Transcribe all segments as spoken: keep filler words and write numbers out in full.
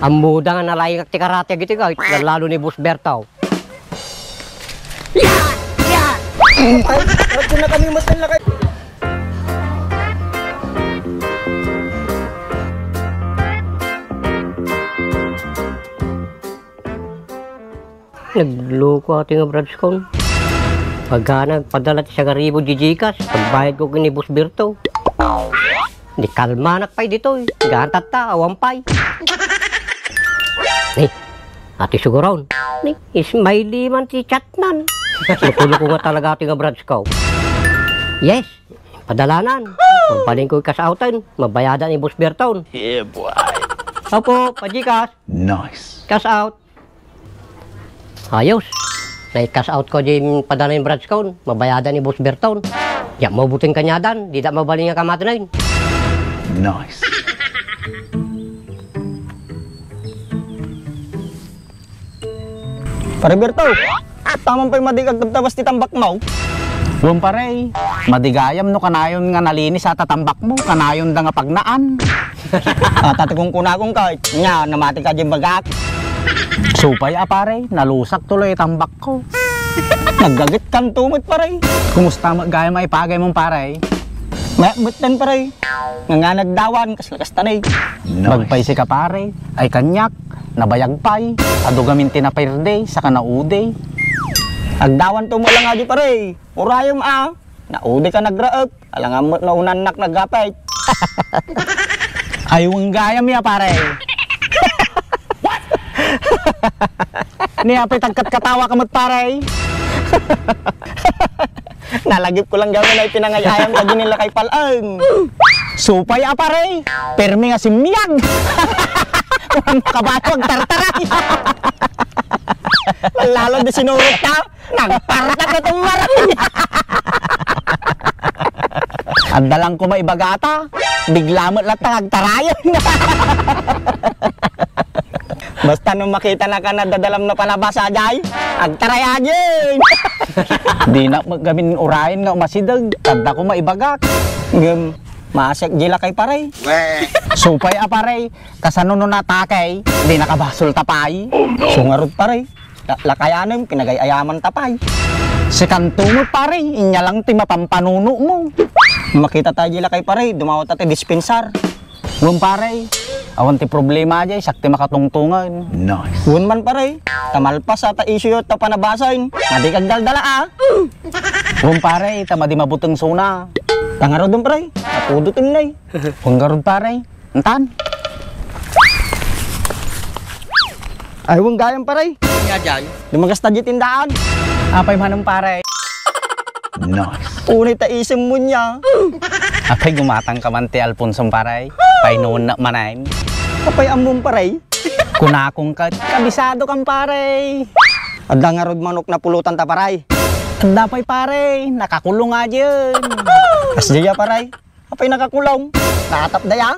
Ammoda nga nalaingak ti karate dagitoy, ket lallalo ni Boss Berto. Ay, radyo na kami, mas lakay. Nagloko ati nga branch kon. Pagana, padala ti sagaribo di Gcash, pagbayad ko ken ni Boss Berto. Di kalmanak pay ditoy, gantatta, awan pay. Ni, ati suguron. Ni, ismay liman ti chatnan. Nagloko nga talaga ati nga branch ko. Yes, padalanan. Pagbalin ko i-cash outan, mabayadan ni Boss Berton. Yeah, boy. Opo, pa-Gcash. Nice. Cash out. Ayos. Nai-cash out ko di padala ni branch kon. Mabayadan ni Boss Berton. Diak maubot ti kaniadan. Dida mabalin nga kamatunen. Nice. Pare Berto, taman pay madi agtabas ti tambak mo. Wen pare, madi gayam no kanayon nga nalinis a tatambak mo, kanayon da nga pagnaan. Ata ti kunkunakon ka, nya, namati ka di bagak. Supay a pare, nalusak tuloy tambak ko. Naggagit kan tumit pare. Kumusta met gayam a ipagay mo pare? Mayat met ten pare. Nga nga nagdawan, kasla kasta ni. Nice. Bagpay sika pare, ay kaniak, nabayag pay, adu gamin ti naperde, saka naude. Agdawan to mo lang adi pare. Urayem a, naude ka nagraek, alangan met naunannak nagapay. Ay, wenggayam ya, pare. Ni apay tagkatkatawa ka met, pare. Nalagip ko lang gawin ay pinangay-ayam ka din nila kay Palang. Supay a, pare. Permi nga simmiag. Kabato agtartaray. Lalo di sinurot ka. Nagpartak na tong marami. Adda lang ko maibagata. Bigla met latta agtarayan. Basta no makita na ka na dadalam na palabas, ajay, agtaray ajay. Di na gamin urayen nga umasideg. Adda ko maibagak. Ngem, masek di lakay paray. Supay a paray. Kasano no natakay? Di nakabasol ta pay. Oh, no. Sungarod paray. La-, lakayanem, pinagay-ayaman ta pay. Si Kanto met, pare, inya lang ti mapampanuno mo. Makita tayo di lakay, pare, dumawa ta ti dispensar. Wen, pare, awan ti problema jay, siak ti makatungtungan. Nice. Wen man, pare, ta malpas a ta isuyo ta panabasaen. Madi kagdaldala, a. Wen, pare, ta madi mabuteng suna. Tangarod, pare, napudot innay. Wen garud, pare. Entan? Ay, wen gayam, pare. Nya, jay. Dumagas ta di tindaan. Apay manen, pare? Nice. Unay ta isem mo niya. Apay gumatang ka man ti Alfonso, pare? Painuennak manen. Apay ammom, pare? Kunakon ket, kabisado kan, pare. Adda ngarud manok napulutan ta, pare. Adda pay, pare. Nakakulong a diyen. Kasdiya, pare. Apay nakakulong? Natap daya?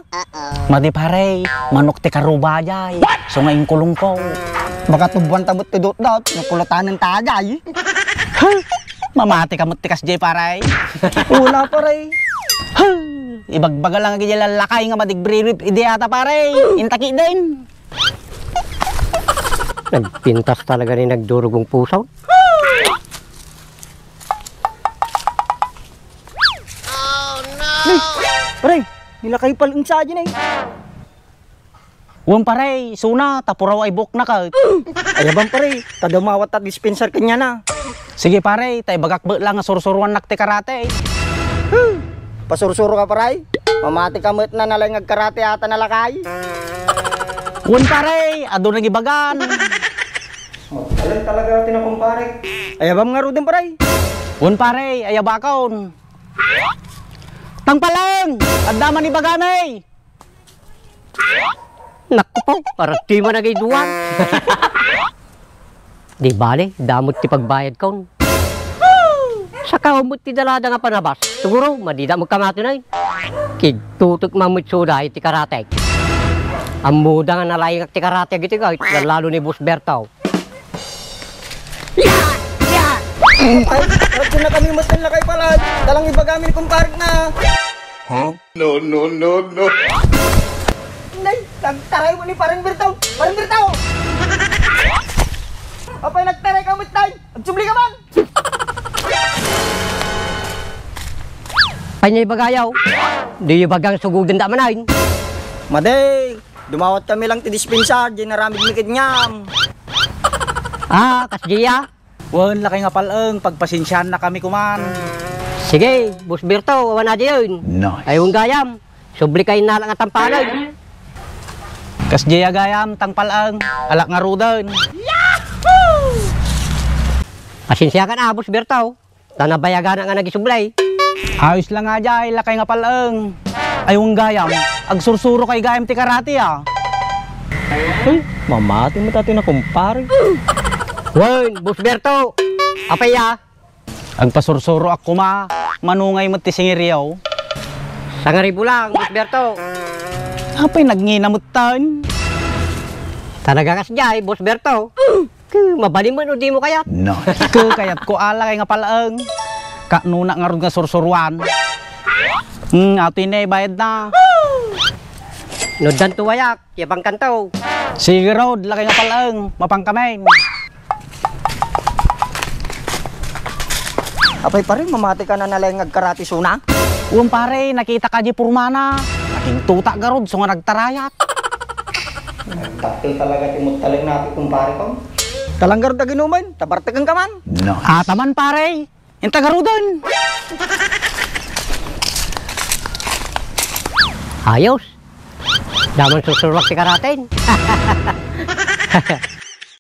Madi pare, manok ti karuba jay. So nga inkulong ko. Baka tubuan ta met ti dotdot, napulatanen ta jay. Mamati ka met ti kasjay pare. Wala pare. Ibagbaga lang agi jay lalakay nga madigririp idi ata pare. Intaki din. Nagpintas talaga ni nagdurugong pusaw. Ni, pare, nilakay pal unsa aja na eh. Wen pare, suna, tapuraw ay buok na ka. Ayaban pare, tadamawat ta dispensar kanya na. Sige pare, tay bagak bet lang nga sursuruan nak ti karate. Pasursuro ka pare? Mamati ka met na nalay ngagkarate ata nalakay. Wen pare, adu nagibagan. Oh, alam talaga tinapong pare. Ayabam nga rudin pare. Wen pare, ayabakon. Tangpalang! Adda man ibagami! Naku po, parang di man nagay duwan. Di bale, damot ti pagbayad kon. Saka umot ti dalada nga panabas. Siguro, madida magkamati na eh. Kigtutok mamutsuda iti karatek. Ammuda nga nalaingak ti karatek iti kahit lalo ni Boss Berto. Ya! Ya! Ay, radyo na kami, mas nalakay pala. Dalang ibagamin kung parik na. Huh? No, no, no, no. Nay, nagtaray mo ni Pareng Berto! Pareng Berto! Apay, nagtaray ka met, Nay! Agsubli ka man! Apay nga ibagayo? Diyo ibagang sugoden da manen. Madi, dumawat kami lang ti dispensar, diay naramid mi ket ngem. Ah, kasdiya? Wen, lakay nga pal-eng, pagpasensiaanna kami koman. Sige, Boss Berto, awan a diyon. Nice. Ay, wen gayam, subli kayo na lang a tampalen. Kasdiya gayam, tangpal-eng, alak ngaruden. Pasensiakan a, Boss Berto. Ta nabayaganak nga nagisublay. Ayos lang nga diay, lakay nga pal-eng. Ay, wen gayam, agsursuro kay gayam ti karate, a. Uy, mamati met ti na, kumpare. Wen, Boss Berto. Apay a? Agpasursuroak koma, mano ngay met ti singiryo? Sangaribu lang, Boss Berto. Apay, nagngina metten? Talaga kasdiay, Boss Berto. Ke, mabalin mo no dimo kayat. Nice. Ke, kayatko a, lakay nga pal-eng. Kano na ngarud nga sursuruan. Hmm, ato ini, bayad na. No addan to wayak, yabang kanto. Sige rod, lakay nga pal-eng. Mapang kami. Apay, pare, mamati ka na nalaing nga agkarate suna? Wen, pare, nakita ka di purmana. Nakigtuta garud, so nga nagtarayak. Nagtakkel talaga ti muttalek na ti kumpare ko. Talanggar da ginumen, tabarteken ka man. Nice. Ataman, pare. Inta garuden. Ayos. Daman susuruak ti karaten.